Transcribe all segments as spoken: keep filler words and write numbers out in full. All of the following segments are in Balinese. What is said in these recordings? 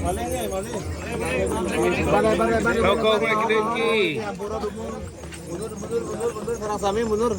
Kau, kau mulai kita ki. Mundur, mundur, mundur, mundur, sareng sami mundur.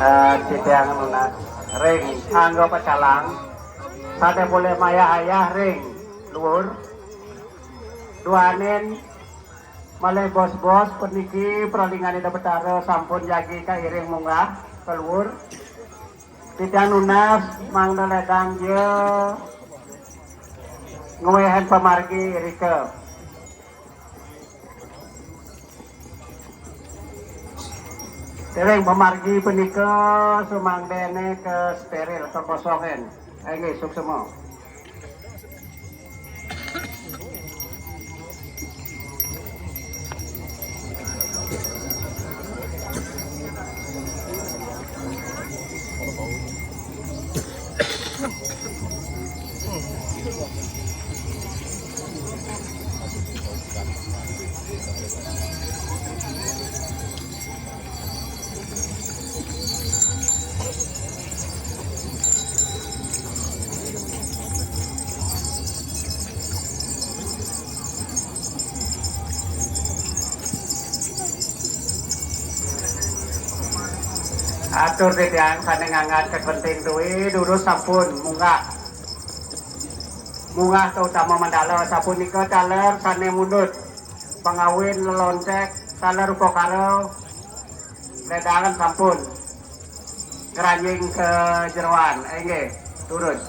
Eh, titiang nunas ring angga pacalang, sané polih mayah-ayah ring luur. Duaning malih bos-bos puniki, pralinganing Ida Betara sampun jagi kairing munggah ka luur. Titiang nunas mangda ledang ja ngwehin pamargi irika. Ring pamargi punika sumangdané kasteril, kakosongin. Inggih, suksma. Atur titiang sané ngangkat kakenting tui, durus sampun munggah. Munggah ka utama mandala, sapunika taler sané mundut. Pangawin leloncék, taler upakara, ledangan sampun ngranjing ka jeroan. Inggih, durus.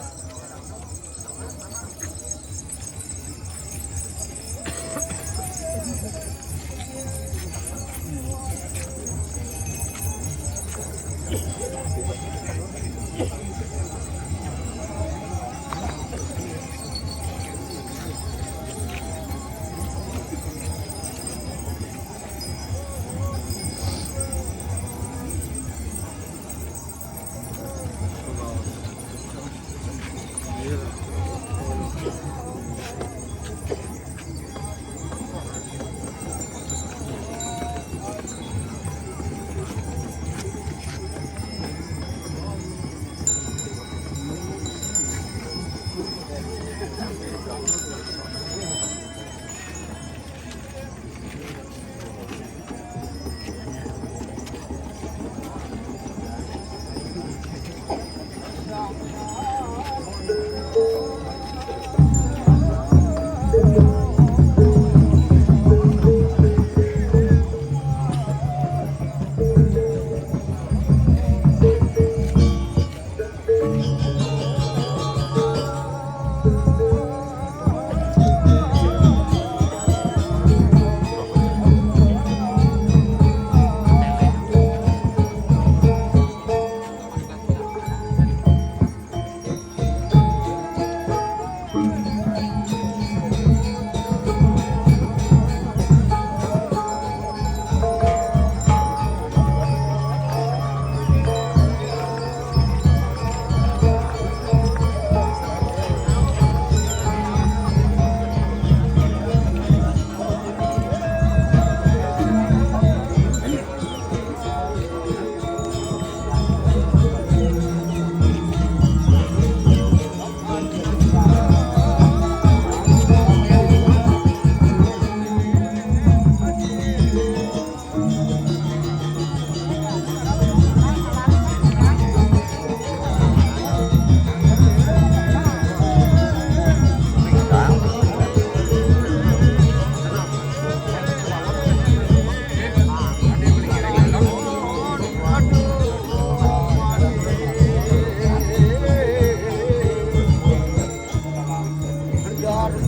Atur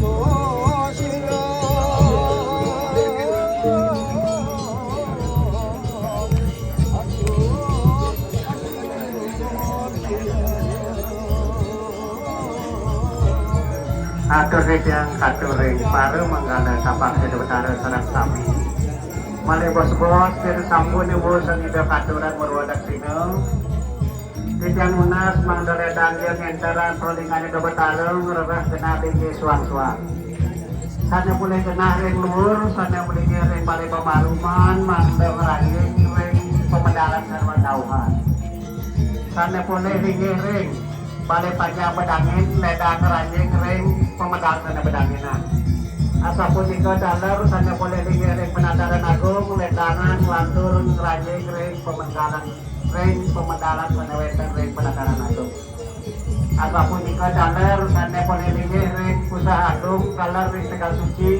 titiang katur ring para manggala tapak Ida Betara sareng sami. Malih bos-bos, yen sampun ibu sing Ida katuran maruwa daksina. Titiang nunas mangda ledang ring enteran pralinggan Ida Betara ngrereh genah linggih suang-suang. Sane polih genah ring luur, sane polih linggih ring balai pamaruman, mangda ngranjing ring pamedalan sarwa dauhan. Sane polih linggih ring balai panjang bedangin, ledang ngranjing ring pamedalan sane bedanginan. Asapunika taler sane polih linggih ring penataran agung, ledangan nglantur ngranjing ring pamedalan, ring pamedalan sane wenten ring penataran agung. Asapunika taler sane polih linggih ring pusah agung, taler ring Tegal Suci,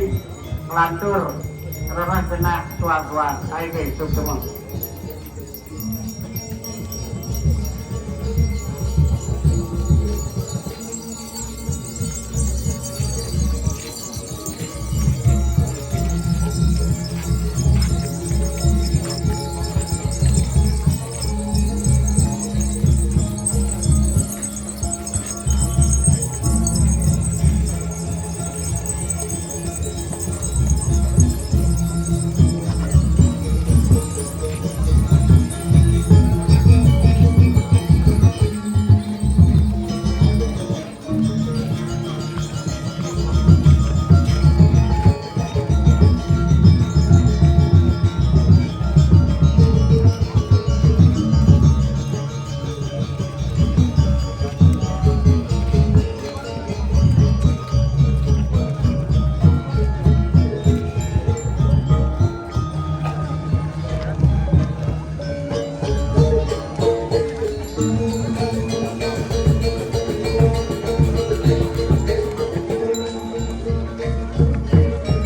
nglantur rereh genah suang-suang. Saiki suksma.